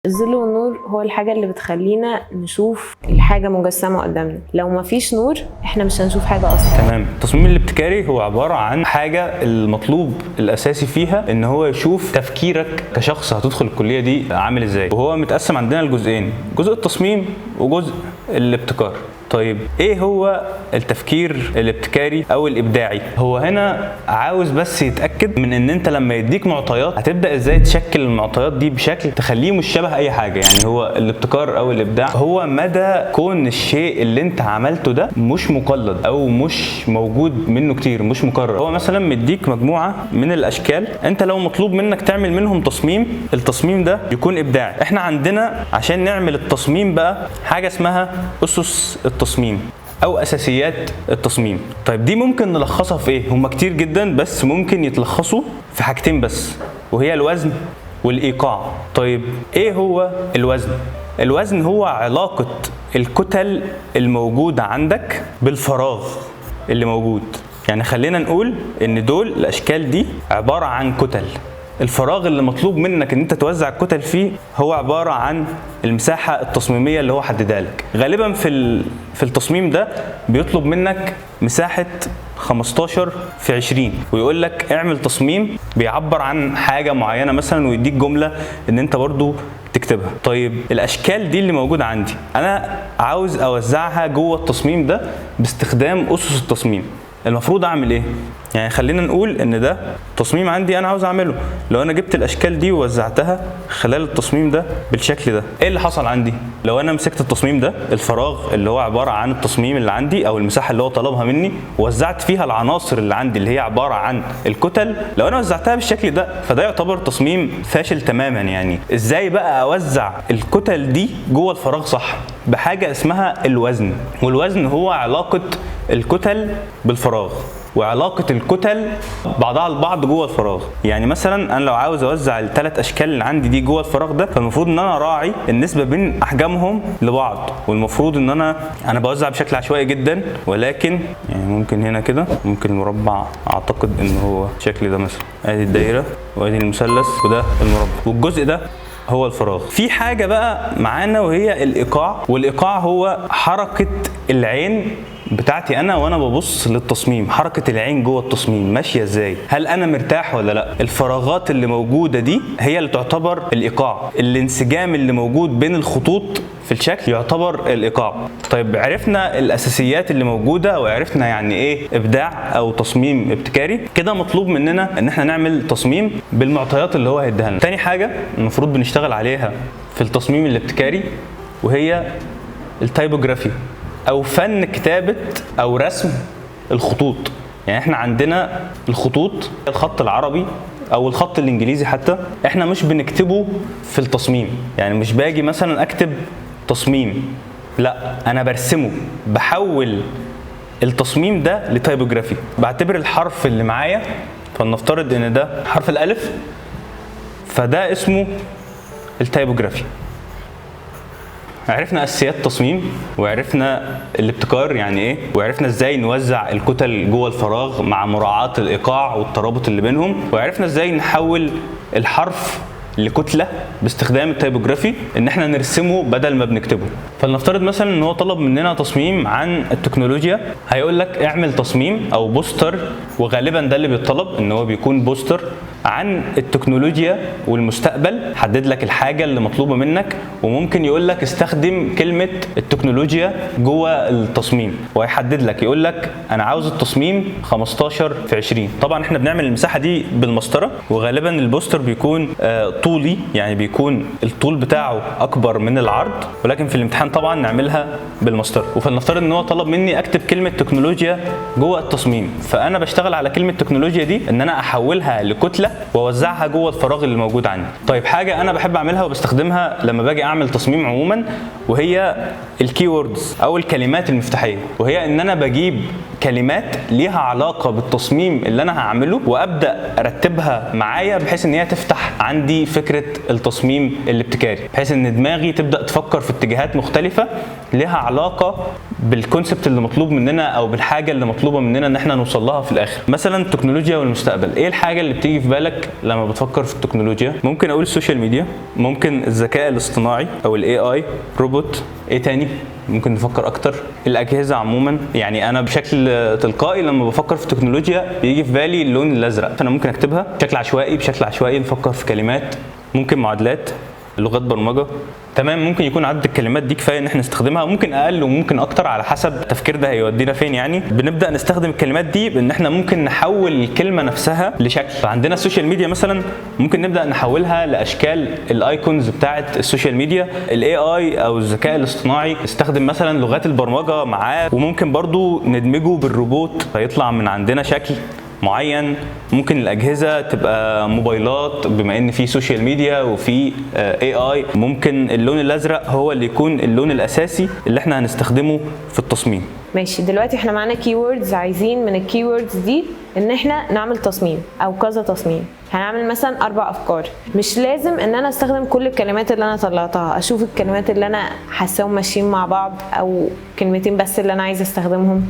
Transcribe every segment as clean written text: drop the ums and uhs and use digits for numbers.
الظل والنور هو الحاجة اللي بتخلينا نشوف الحاجة مجسمة قدامنا. لو مفيش نور احنا مش هنشوف حاجة اصلا. تمام. التصميم الابتكاري هو عبارة عن حاجة المطلوب الأساسي فيها إن هو يشوف تفكيرك كشخص هتدخل الكلية دي عامل إزاي، وهو متقسم عندنا لجزئين: جزء التصميم وجزء الابتكار. طيب ايه هو التفكير الابتكاري او الابداعي؟ هو هنا عاوز بس يتاكد من ان انت لما يديك معطيات هتبدا ازاي تشكل المعطيات دي بشكل تخليه مش شبه اي حاجة. يعني هو الابتكار او الابداع هو مدى كون الشيء اللي انت عملته ده مش مقلد او مش موجود منه كتير، مش مكرر. هو مثلا مديك مجموعة من الاشكال، انت لو مطلوب منك تعمل منهم تصميم، التصميم ده يكون ابداعي. احنا عندنا عشان نعمل التصميم بقى حاجة اسمها اسس التصميم او اساسيات التصميم. طيب دي ممكن نلخصها في ايه؟ هما كتير جدا بس ممكن يتلخصوا في حاجتين بس، وهي الوزن والايقاع. طيب ايه هو الوزن؟ الوزن هو علاقة الكتل الموجودة عندك بالفراغ اللي موجود. يعني خلينا نقول ان دول الاشكال دي عبارة عن كتل، الفراغ اللي مطلوب منك ان انت توزع الكتل فيه هو عبارة عن المساحة التصميميه اللي هو حددها لك. غالبا في التصميم ده بيطلب منك مساحة 15 في 20، ويقول لك اعمل تصميم بيعبر عن حاجة معينة مثلا، ويديك جملة ان انت برضو تكتبها. طيب الاشكال دي اللي موجودة عندي انا عاوز اوزعها جوه التصميم ده باستخدام اسس التصميم، المفروض اعمل ايه؟ يعني خلينا نقول ان ده تصميم عندي انا عاوز اعمله، لو انا جبت الاشكال دي ووزعتها خلال التصميم ده بالشكل ده، ايه اللي حصل عندي؟ لو انا مسكت التصميم ده، الفراغ اللي هو عبارة عن التصميم اللي عندي او المساحة اللي هو طلبها مني، ووزعت فيها العناصر اللي عندي اللي هي عبارة عن الكتل، لو انا وزعتها بالشكل ده فده يعتبر تصميم فاشل تماما. يعني ازاي بقى اوزع الكتل دي جوه الفراغ صح؟ بحاجة اسمها الوزن. والوزن هو علاقة الكتل بالفراغ وعلاقة الكتل بعضها البعض جوه الفراغ. يعني مثلا انا لو عاوز اوزع الثلاث اشكال اللي عندي دي جوه الفراغ ده، فالمفروض ان انا اراعي النسبة بين احجامهم لبعض، والمفروض ان انا بوزع بشكل عشوائي جدا، ولكن يعني ممكن هنا كده، ممكن المربع اعتقد ان هو الشكل ده مثلا، ادي الدايرة وادي المثلث وده المربع، والجزء ده هو الفراغ. في حاجة بقى معانا وهي الايقاع، والايقاع هو حركة العين بتاعتي انا وانا ببص للتصميم، حركة العين جوه التصميم ماشية ازاي، هل انا مرتاح ولا لا. الفراغات اللي موجودة دي هي اللي تعتبر الايقاع، الانسجام اللي موجود بين الخطوط في الشكل يعتبر الايقاع. طيب عرفنا الاساسيات اللي موجودة وعرفنا يعني ايه ابداع او تصميم ابتكاري، كده مطلوب مننا ان احنا نعمل تصميم بالمعطيات اللي هو هيديها لنا. تاني حاجة المفروض بنشتغل عليها في التصميم الابتكاري وهي ال typography او فن كتابه او رسم الخطوط. يعني احنا عندنا الخطوط، الخط العربي او الخط الانجليزي حتى، احنا مش بنكتبه في التصميم. يعني مش باجي مثلا اكتب تصميم، لا انا برسمه، بحول التصميم ده ل typography. بعتبر الحرف اللي معايا، فلنفترض ان ده حرف الالف، فده اسمه ال typography. عرفنا اساسيات التصميم، وعرفنا الابتكار يعني ايه، وعرفنا ازاي نوزع الكتل جوه الفراغ مع مراعاة الايقاع والترابط اللي بينهم، وعرفنا ازاي نحول الحرف لكتله باستخدام ال typography، ان احنا نرسمه بدل ما بنكتبه. فلنفترض مثلا ان هو طلب مننا تصميم عن التكنولوجيا، هيقول لك اعمل تصميم او poster، وغالبا ده اللي بيطلب ان هو بيكون poster عن التكنولوجيا والمستقبل، حدد لك الحاجة اللي مطلوبه منك، وممكن يقول لك استخدم كلمة التكنولوجيا جوه التصميم، وهيحدد لك يقول لك انا عاوز التصميم 15 في 20. طبعا احنا بنعمل المساحة دي بالمسطره، وغالبا ال poster بيكون طولي، يعني بيكون الطول بتاعه اكبر من العرض، ولكن في الامتحان طبعا نعملها بالمسطره. وفلنفترض ان هو طلب مني اكتب كلمة تكنولوجيا جوه التصميم، فانا بشتغل على كلمة تكنولوجيا دي ان انا احولها لكتله واوزعها جوه الفراغ اللي موجود عندي. طيب حاجة انا بحب اعملها وبستخدمها لما باجي اعمل تصميم عموما، وهي ال keywords او الكلمات المفتاحيه، وهي ان انا بجيب كلمات ليها علاقة بالتصميم اللي انا هعمله وابدا ارتبها معايا بحيث ان هي تفتح عندي فكرة التصميم الابتكاري، بحيث ان دماغي تبدا تفكر في اتجاهات مختلفة لها علاقة بال concept اللي مطلوب مننا او بالحاجة اللي مطلوبه مننا ان احنا نوصل لها في الاخر. مثلا التكنولوجيا والمستقبل، ايه الحاجة اللي بتيجي في بالك لما بتفكر في التكنولوجيا؟ ممكن اقول ال social media، ممكن الذكاء الاصطناعي او ال AI، روبوت، ايه تاني ممكن نفكر اكتر؟ الاجهزة عموما. يعني انا بشكل تلقائي لما بفكر في التكنولوجيا بيجي في بالي اللون الازرق، فانا ممكن اكتبها بشكل عشوائي، بشكل عشوائي نفكر في كلمات، ممكن معادلات، لغات برمجة. تمام، ممكن يكون عدد الكلمات دي كفاية ان احنا نستخدمها، ممكن اقل وممكن اكتر على حسب التفكير ده هيودينا فين. يعني بنبدا نستخدم الكلمات دي بان احنا ممكن نحول الكلمة نفسها لشكل. فعندنا ال social media مثلا ممكن نبدا نحولها لاشكال ال icons بتاعه ال social media. ال AI او الذكاء الاصطناعي نستخدم مثلا لغات البرمجة معاه، وممكن برضو ندمجه بالروبوت فيطلع من عندنا شكل معين. ممكن الاجهزة تبقى موبايلات بما ان في social media وفي AI. ممكن اللون الازرق هو اللي يكون اللون الاساسي اللي احنا هنستخدمه في التصميم. ماشي، دلوقتي احنا معانا keywords، عايزين من ال keywords دي ان احنا نعمل تصميم او كذا تصميم. هنعمل مثلا 4 افكار، مش لازم ان انا استخدم كل الكلمات اللي انا طلعتها، اشوف الكلمات اللي انا حاساهم ماشيين مع بعض او كلمتين بس اللي انا عايزه استخدمهم.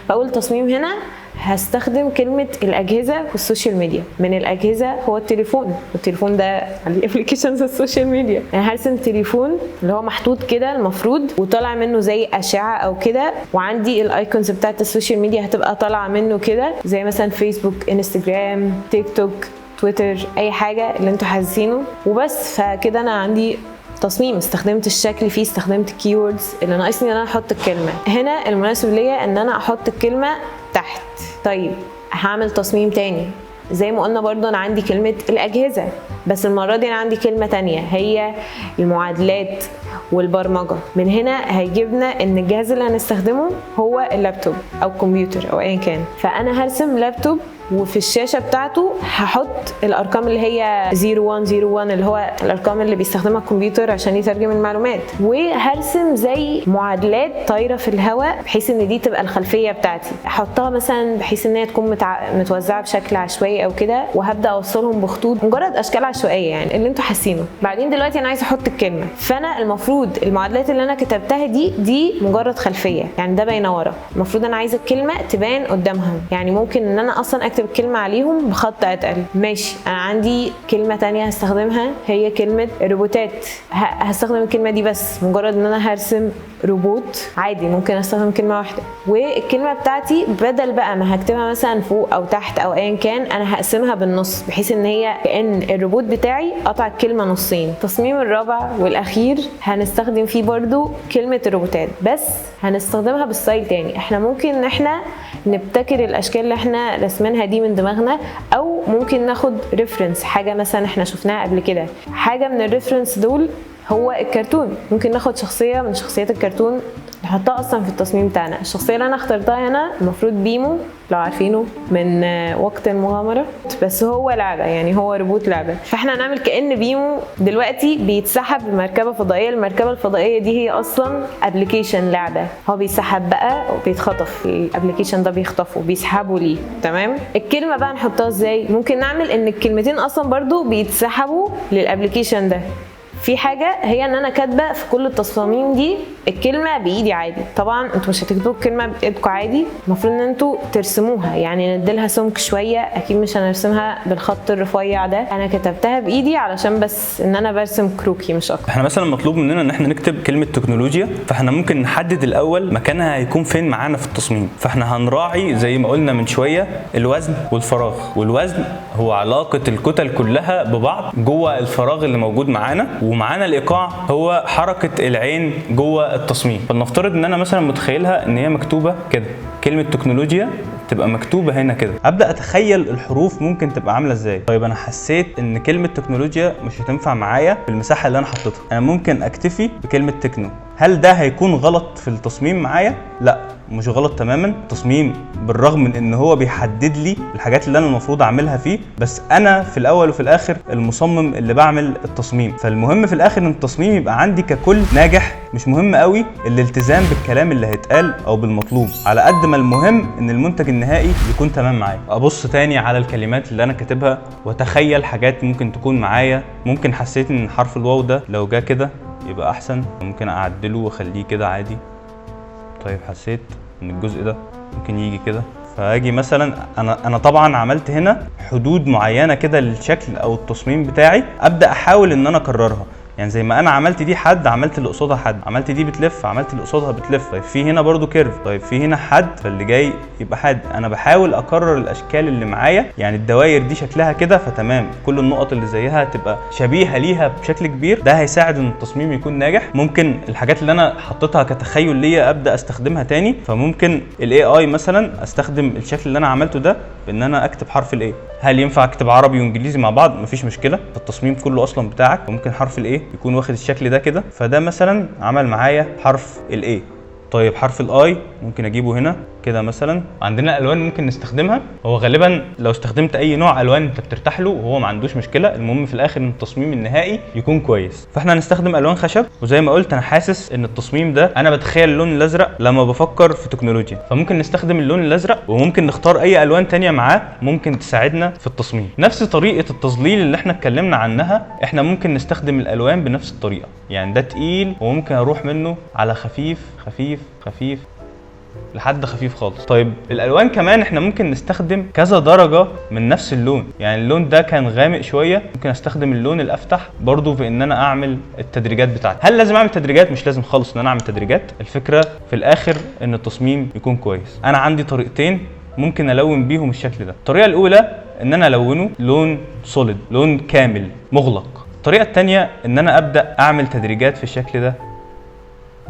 فاول تصميم هنا هستخدم كلمة الأجهزة وال social media. من الأجهزة هو التليفون، والتليفون ده عليه applications ال social media. يعني هرسم تليفون اللي هو محطوط كده المفروض وطالع منه زي أشعة أو كده، وعندي ال icons بتاعت ال social media هتبقى طالعة منه كده، زي مثلا فيسبوك، انستجرام، تيك توك، تويتر، أي حاجة اللي انتوا حاسينه وبس. فكده أنا عندي تصميم استخدمت الشكل فيه، استخدمت ال keywords. اللي ناقصني ان انا احط الكلمة هنا، المناسب ليا ان انا احط الكلمة تحت. طيب هعمل تصميم تاني زي ما قلنا برضو، انا عندي كلمة الاجهزة، بس المرة دي انا عندي كلمة تانية هي المعادلات والبرمجة. من هنا هيجيبنا ان الجهاز اللي هنستخدمه هو اللابتوب او الكمبيوتر او ايا كان. فانا هرسم لابتوب وفي الشاشة بتاعته هحط الارقام اللي هي 0101 اللي هو الارقام اللي بيستخدمها الكمبيوتر عشان يترجم المعلومات، وهرسم زي معادلات طايره في الهواء بحيث ان دي تبقى الخلفية بتاعتي. احطها مثلا بحيث ان هي تكون متوزعة بشكل عشوائي او كده، وهبدا اوصلهم بخطوط، مجرد اشكال عشوائية يعني اللي انتوا حاسينه. بعدين دلوقتي انا عايزه احط الكلمة، فانا المفروض المعادلات اللي انا كتبتها دي مجرد خلفية، يعني ده باينة ورا، المفروض انا عايزه الكلمة تبان قدامها. يعني ممكن ان انا اصلا اكتب الكلمة عليهم بخط اتقل. ماشي، انا عندي كلمة تانية هستخدمها هي كلمة روبوتات. هستخدم الكلمة دي بس، مجرد ان انا هرسم روبوت عادي ممكن استخدم كلمة واحدة. والكلمة بتاعتي بدل بقى ما هكتبها مثلا فوق او تحت او ايا كان، انا هقسمها بالنص بحيث ان هي كأن الروبوت بتاعي قطع الكلمة نصين. التصميم الرابع والاخير هنستخدم فيه برضو كلمة الروبوتات، بس هنستخدمها ب style تاني. احنا ممكن ان احنا نبتكر الاشكال اللي احنا رسمينها دي من دماغنا، او ممكن ناخد reference، حاجة مثلا احنا شفناها قبل كده. حاجة من ال reference دول هو الكرتون، ممكن ناخد شخصية من شخصيات الكرتون نحطها اصلا في التصميم بتاعنا. الشخصية اللي انا اخترتها هنا المفروض بيمو، لو عارفينه من وقت المغامرة، بس هو لعبه، يعني هو روبوت لعبه. فاحنا هنعمل كأن بيمو دلوقتي بيتسحب بمركبه فضائية. المركبة الفضائية دي هي اصلا application لعبه، هو بيسحب بقى وبيتخطف، ال application ده بيخطفه بيسحبه ليه. تمام، الكلمة بقى نحطها ازاي؟ ممكن نعمل ان الكلمتين اصلا برضو بيتسحبوا لل application ده. في حاجة هي ان انا كاتبه في كل التصاميم دي الكلمة بايدي عادي. طبعا انتوا مش هتكتبوا الكلمة بايدكم عادي، المفروض ان انتوا ترسموها، يعني نديلها سمك شوية، اكيد مش هنرسمها بالخط الرفيع ده. انا كتبتها بايدي علشان بس ان انا برسم كروكي مش اكتر. احنا مثلا مطلوب مننا ان احنا نكتب كلمة تكنولوجيا، فاحنا ممكن نحدد الاول مكانها هيكون فين معانا في التصميم. فاحنا هنراعي زي ما قلنا من شوية الوزن والفراغ، والوزن هو علاقة الكتل كلها ببعض جوه الفراغ اللي موجود معانا، ومعانا الايقاع هو حركة العين جوه التصميم. فلنفترض ان انا مثلا متخيلها ان هي مكتوبة كده، كلمة تكنولوجيا تبقى مكتوبة هنا كده. ابدا اتخيل الحروف ممكن تبقى عامله ازاي. طيب انا حسيت ان كلمة تكنولوجيا مش هتنفع معايا في المساحة اللي انا حطيتها، انا ممكن اكتفي بكلمه تكنو. هل ده هيكون غلط في التصميم معايا؟ لا، مش غلط تماما. التصميم بالرغم من ان هو بيحدد لي الحاجات اللي انا المفروض اعملها فيه، بس انا في الاول وفي الاخر المصمم اللي بعمل التصميم، فالمهم في الاخر ان التصميم يبقى عندي ككل ناجح. مش مهم قوي الالتزام بالكلام اللي هيتقال او بالمطلوب، على قد ما المهم ان المنتج النهائي يكون تمام معايا. ابص تاني على الكلمات اللي انا كاتبها واتخيل حاجات ممكن تكون معايا. ممكن حسيت ان حرف الواو ده لو جه كده يبقى احسن، ممكن اعدله واخليه كده عادي. طيب حسيت ان الجزء ده ممكن يجي كده، فاجي مثلا انا طبعا عملت هنا حدود معينة كده للشكل او التصميم بتاعي، ابدا احاول ان انا اكررها. يعني زي ما انا عملت دي حد، عملت اللي قصادها حد، عملت دي بتلف، عملت اللي قصادها بتلف. طيب في هنا برضو curve، طيب في هنا حد، فاللي جاي يبقى حد. انا بحاول اكرر الاشكال اللي معايا، يعني الدوائر دي شكلها كده فتمام، كل النقط اللي زيها تبقى شبيهه ليها بشكل كبير. ده هيساعد ان التصميم يكون ناجح. ممكن الحاجات اللي انا حطيتها كتخيل ليا ابدا استخدمها تاني، فممكن ال AI مثلا استخدم الشكل اللي انا عملته ده بان انا اكتب حرف ال A. هل ينفع اكتب عربي وانجليزي مع بعض؟ مفيش مشكلة، التصميم كله اصلا بتاعك. وممكن حرف ال A يكون واخد الشكل ده كده، فده مثلا عمل معايا حرف ال A. طيب حرف ال I ممكن اجيبه هنا كده مثلا. عندنا الوان ممكن نستخدمها، هو غالبا لو استخدمت اي نوع الوان انت بترتاح له وهو ما عندوش مشكلة، المهم في الاخر ان التصميم النهائي يكون كويس. فاحنا هنستخدم الوان خشب، وزي ما قلت انا حاسس ان التصميم ده انا بتخيل اللون الازرق لما بفكر في تكنولوجيا، فممكن نستخدم اللون الازرق، وممكن نختار اي الوان تانية معاه ممكن تساعدنا في التصميم. نفس طريقه التظليل اللي احنا اتكلمنا عنها، احنا ممكن نستخدم الالوان بنفس الطريقة. يعني ده تقيل وممكن اروح منه على خفيف خفيف خفيف لحد خفيف خالص. طيب الالوان كمان احنا ممكن نستخدم كذا درجه من نفس اللون، يعني اللون ده كان غامق شوية، ممكن استخدم اللون الافتح برضو في ان انا اعمل التدريجات بتاعتي. هل لازم اعمل تدريجات؟ مش لازم خالص ان انا اعمل تدريجات، الفكرة في الاخر ان التصميم يكون كويس. انا عندي طريقتين ممكن الون بيهم الشكل ده. الطريقة الاولى ان انا الونه لون solid، لون كامل مغلق. الطريقة الثانية ان انا ابدا اعمل تدريجات في الشكل ده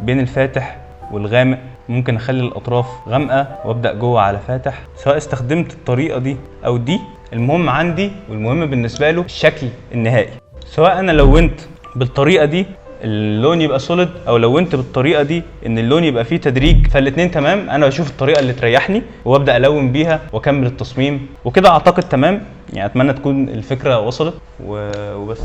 بين الفاتح والغامق، ممكن اخلي الاطراف غامقه وابدا جوه على فاتح. سواء استخدمت الطريقة دي او دي، المهم عندي والمهم بالنسبة له الشكل النهائي. سواء انا لونت بالطريقة دي اللون يبقى solid، او لونت بالطريقة دي ان اللون يبقى فيه تدريج، فالاثنين تمام. انا بشوف الطريقة اللي تريحني وابدا الون بيها واكمل التصميم وكده. اعتقد تمام، يعني اتمنى تكون الفكرة وصلت وبس.